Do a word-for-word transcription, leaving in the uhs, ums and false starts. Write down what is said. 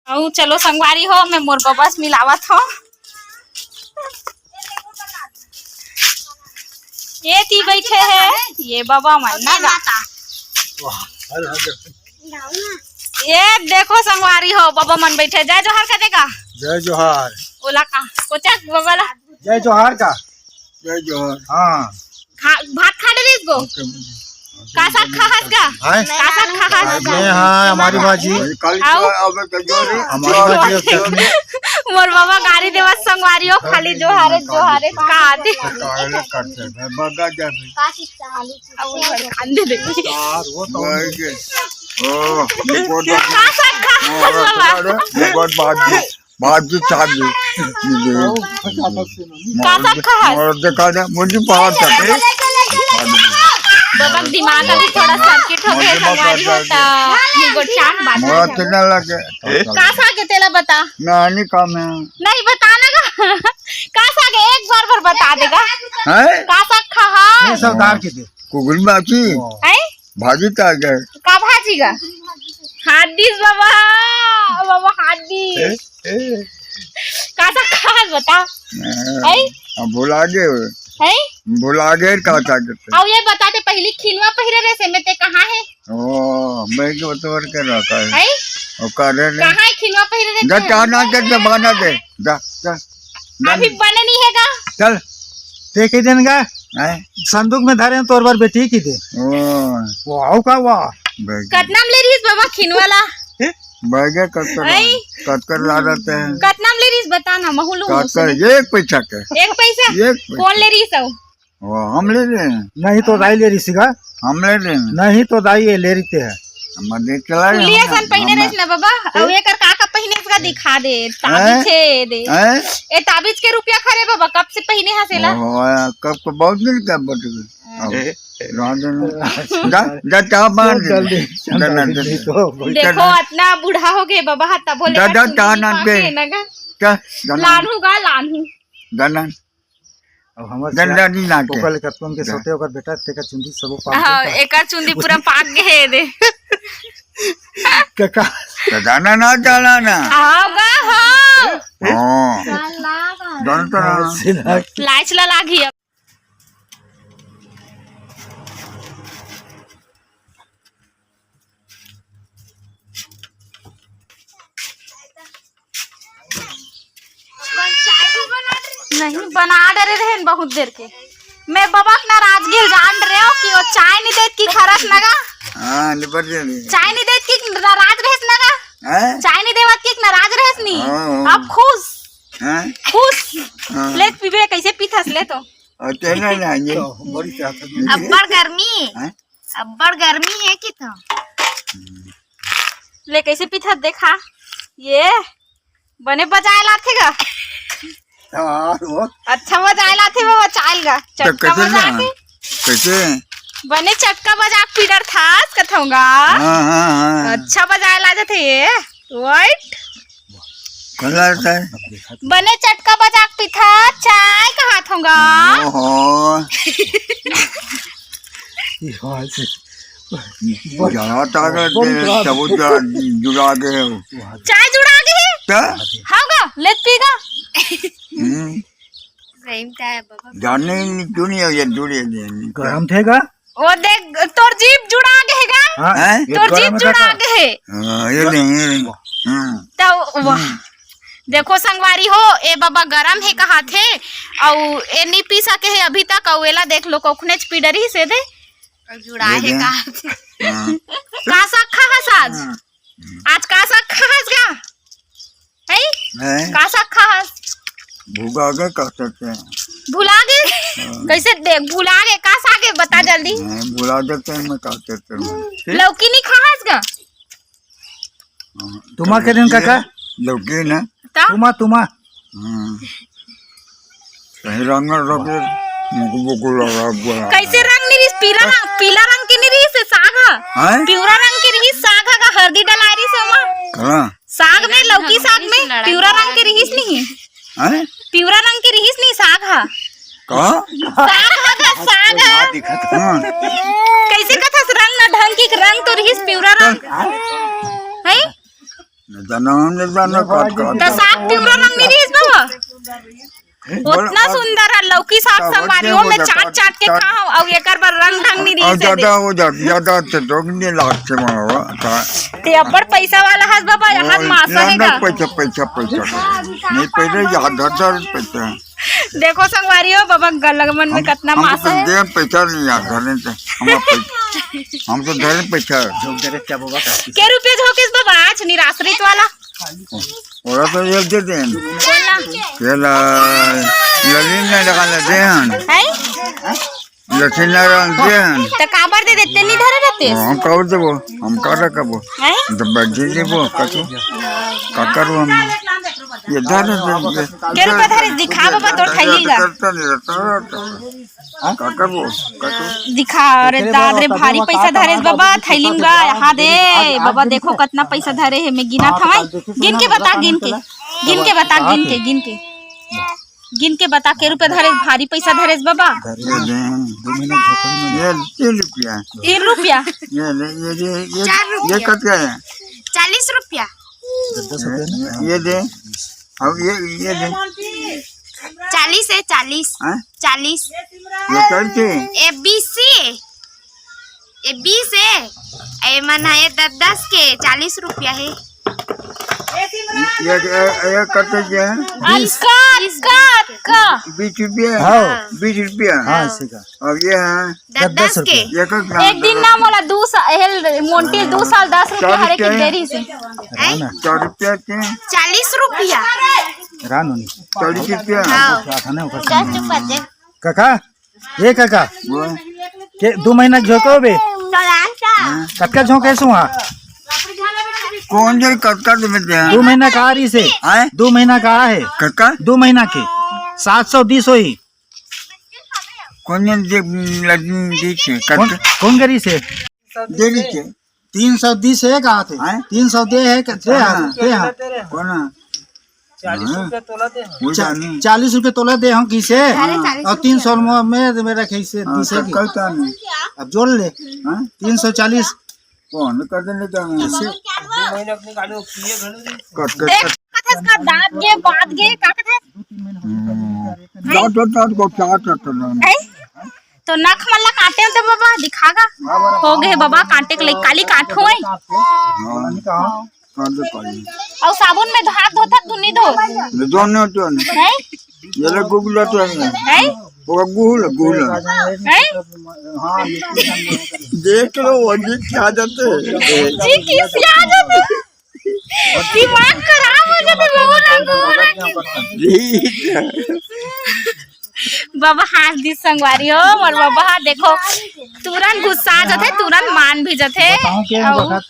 अउ चलो संगवारी हो, मैं मोर बबा से मिलावत हो। ये ती बैठे हे, ये बबा मन ना गा। ये देखो संगवारी हो, बबा मन बैठे। जय जोहार कर देगा। जय जोहार। ओला का? कोचा बबा ला। जय जोहार का। जय जोहार। हाँ। खा, भात खा डरिस गो। का साग खाहस गा? हैं? का साग खाहस? मैं, हाँ, हमारी भाजी। अउ? हमारी भाजी और चटनी। मोर बबा गारी देवत संगवारी हो, खाली जोहारे, जोहारे का दे। कांदे दे। का साग खाहस बबा? भाजी, भाजी, साग जी। का साग खाहस? मोर देखा ना, मुझे पहाड़ तक। बबा के दिमाग अभी थोड़ा सर्किट हो गया, संगवारी हो, त निगोट चांद बात मोर है। कितना लगे? का साग है तेला बता। नानी का मैं। नहीं बताना का। का साग है, एक बार भर बता देगा। हैं? का साग खाहस? ये सब दाल के दे। कुगुल बाकी। हैं? भाजी का गए। का भाजी का? हाथ दिस बबा, बबा हाथ दिस। ए, ए। का साग खाहस बता? ए, हैं? अब भुला गए। हैं? भुला गए का साग के। अब ये बता दे, पहली खिनवा पहिरे रहे से में ते कहाँ है? ओ, मैं के बतवर के रखा है। हैं? ओ, करे ने। कहाँ है खिनवा पहिरे रहे? जा, चाह ना कर दे, बना दे। जा, जा। अभी बने नहीं है गा। चल। ते के देन गा? हैं? संदूक में धरे हैं तोर बर बेटी की दे। ओ। वाह का वाह। बैग। कतना में ले रहिस बबा खिनवा ला? बैगे कतकर, आई। कतकर ला रहते हैं। कतना में ले रहिस बता ना, महू लूं कतकर, उसने। एक पैसा के। एक पैसा? एक पैसा। कौन ले रहिस हो? वो हम ले रहे हैं। नहीं तो दाई ले रहिस गा। हम ले रहे हैं। नहीं तो दाई ये ले रहिते हैं। हम दे चला रहे हैं, फुलिया हम, सन पहिने हम रहिस ना बबा, ए? अउ एकर का का पहिने इसका दिखा दे, ताबीज हैं? छे दे। हैं? ए ताबीज के रुपया खरे बबा, कब से पहिने हस एला? ओ, कब को बहुत दिन का बट गए। अब ए, ए। रह देना। जा, जा, चाह बना दे। जल्दी, जा, जा, जल्दी जा। तो बोल। देखो, इतना बूढ़ा हो गए बबा, हा तबो जा, लेकर जा, चुंदी चाह ना पाके दे। ना गा। जा, जा ना। लानू गा, लानू। जा ना। अब हमर डंडा सियान नहीं लाके। ओकर लेकर तुम के जा। सोते ओकर बेटा तेकर चुंदी सबो पाक हाँ, देता। एकर चुंदी पूरा पाक गए दे। कका। तो जाना ना, जाना ना। आओगा हो। हाँ। जानता ना। सिला। लाइच ला लागी अब। नहीं, बना डरे रहे बहुत देर के। मैं बबा के नाराजगी जान रहे हो कि वो चाय नहीं देत की खरस नगा। हाँ, निपट जानी। चाय नहीं देत की नाराज रहे नगा। हैं? चाय नहीं देवत की नाराज रहे नहीं। हाँ, हाँ। अब खुश। हैं? खुश। हाँ। ले पीबे, कैसे पीथस ले तो। और तेना ना ये। तो बड़ी चाहत है। अब्बड़ गर्मी। हैं? अब्बड़ गर्मी है कि तो। ले कैसे पीथस देखा। ये बने बजाए लाथे गा। हाँ, वो। अच्छा बजाए लाथे वो, बजाए गा। तो चटका कैसे बजा ना? के। कैसे? बने चटका बजा के पीडर थास कथोंगा। हाँ, हाँ, हाँ। अच्छा बजाए ला जाथे ये। वाइट। कौन ला जाता है? बने चटका बजा के पीथा चाय कहा थोंगा। ओहो। ये बात से जरा ताकत बहुत दे, खराब। तब जुड़ा, जुड़ा गए हो। चाय जुड़ा गए है? क्या? हाँ गा, ले पी गा। हम्म। सही में चाय बाबा। जाने नहीं, क्यों नहीं हो ये जुड़े नहीं। गरम थे गा? ओ देख, तोर जीभ जुड़ा गए है गा? हाँ, हैं? ये तोर गरम जीभ है जुड़ा काका? गए है। हाँ, ये नहीं, ये नहीं। हम्म। तो वाह। हम्म। देखो संगवारी हो, ए बाबा गरम है कहा थे, अउ ए नी पी सके है अभी तक, अउ एला देख लो, कोखने च पी डरी से दे। जुड़ा ये है दे। कहा थे। हाँ। का साग खाहस आज? हाँ। आज का साग खाहस गा? हैं? हैं? का साग खाहस? भुगा के कह सकते हैं। भुला गए? हाँ। कैसे दे, भुला गए? का साग है? बता जल्दी। हैं, भुला देते हैं, मैं कह सकते हैं। लौकी नहीं खाहस गा? हाँ, तुमा के दिन काका? लौकी ना। ता? तुमा, तुमा। हाँ। कहीं रंग रखे, मुख बुक लगा हुआ है। कैसे रंग नहीं रिहिस? पीला रंग, पीला रंग के नहीं रिहिस साग हा। हैं? पिवरा रंग के रिहिस साग हा, हरदी डलाय रिहिस ओमा। कहाँ? साग में, लौकी साग में, पिवरा रंग के रिहिस नहीं। हैं? पिवरा रंग के रिहिस नहीं साग हा। कहाँ? साग हा, साग हा। हाँ। कैसे कथस रंग ना ढंग की, रंग तो रिहिस पिवरा रंग। हैं? जाना हमने जाना काट काट। त साग पिवरा रंग नहीं दिस बाबा। ओतना सुंदर है लौकी साग संगवारी, ओमे चाट चाट के खाओ, अउ एकर बर रंग ढंग नहीं रहिस हे। ज्यादा हो जात, ज्यादा ते डोग नहीं लागते मावा का। ते अब्बड़ पैसा वाला हस बाबा, यहाँ मासा हे का? पैसा, पैसा, पैसा। नहीं, पहले हजार हजार पैसा। देखो संगवारी हो, बाबा गलगमन में कतना मासा हे। दे पैसा नहीं यार, घर में तो हम पैसा, हम तो घर में पैसा। के रुपया झोंकिस बाबा आज निराश्रित वाला? ओला तो एक दे देन। केला? केला, ललीन ने लगा ले देन। हैं? लठीन ने रंग देन। त काबर दे देते, नहीं धरे रहते? हम काबर देबो? हम का रखबो? हैं? त बड्डी देबो, कछु? का करबो हम? ये धरे दे, ये के रुपया धरे दिखा बाबा, तोर थैली ला। करता नहीं रहता, रहता। हाँ? का करबो? का करबो? दिखा, अरे दाद रे, भारी पैसा धरे हे बाबा, थैली में गा, यहाँ दे। बाबा, देखो, कतना पैसा धरे हे, मैं गिना था, गिन के बता, गिन के, गिन के बता, गिन के, गिन के, गिन के बता, के रुपया धरे, भारी पैसा धरे हे बाबा। ये दे। दो महीना झोंका ही नहीं। ये तीन रुपया। तीन रुपया? ये ले, ये, ये, ये, चार रुपया। ये कत का है? चालीस रुपया। दस दस रुपया ना? ये, ये दे। अब ये, ये दे। चालीस है, चालीस। हाँ? चालीस। ये कर के? ए बीस से। ए बीस है। ए मन है, ये दस दस के, चालीस रुपया है। ये, ये, ये कते के है? अतका, अतका, अतका। बीस रुपया? हाँ। बीस रुपया? हाँ, इसी का। अब ये है? दस दस के। ये का एक दिन ना मोला दू साल, हेल, मोंटी दू साल दस रुपया हरे के देरी से। हैं? चार रुपया के? चालीस रुपया। रानो नहीं। चालीस रुपया? हाँ। क्या खाना है ऊपर से? दस रुपया दे। काका, ये काका, वो? के दो महीना झोंको बे? चलान का? कतका झोंके सुहा? कौन जो कतका दे दे? दो महीना का आ रही से? हैं? दो महीना का है? कतका? दो महीना के। सात सौ बीस होई। कौन जन दे, लड़की दी छे? कौन, कतका? कौन करी से? दे रही छे। तीन सौ दे हे का थे? हैं? तीन सौ दे हे का? दे हाँ। दे हाँ। कौन है? चालीस हाँ। रुपया तोला दे हाँ। वो चा-, जानी। चालीस रुपया तोला दे हम किसे? अरे, चालीस और तीन सौ रुपया। में, में रखे इसे, हाँ, दिसे तो की। कल तो नहीं। अब जोड़ ले। हाँ? तीन सौ चालीस। कौन कर देने जाना? ऐसे। दो महीने अपनी गाड़ी को पिए घर में। कट, कट, देख, कट। कथस का दांत गे, बात गे, का कथस? हम्म। दांत, दांत, दांत को क्या करते हैं? हैं? तो नख मन ला काटे होते बाबा, दिखागा। हो गए बाबा, काटे के लई काली काट होए। हाँ, काटे काली। अउ साबुन में हाथ धोथा, तू नहीं धो? नहीं धोने होते हैं। हैं? ये ले Google तो है। हैं? वो Google, Google। हैं? देख लो, वो जी क्या जाते हैं। जी किस आ जाते हैं? दिमाग खराब हो जाथे, बाबा ना, बाबा ना। बाबा हाथ दिस संगवारी हो, मोर बाबा हा देखो, तुरंत गुस्सा आ जाथे, तुरंत मान भी जाथे। बताओ के अउ बखत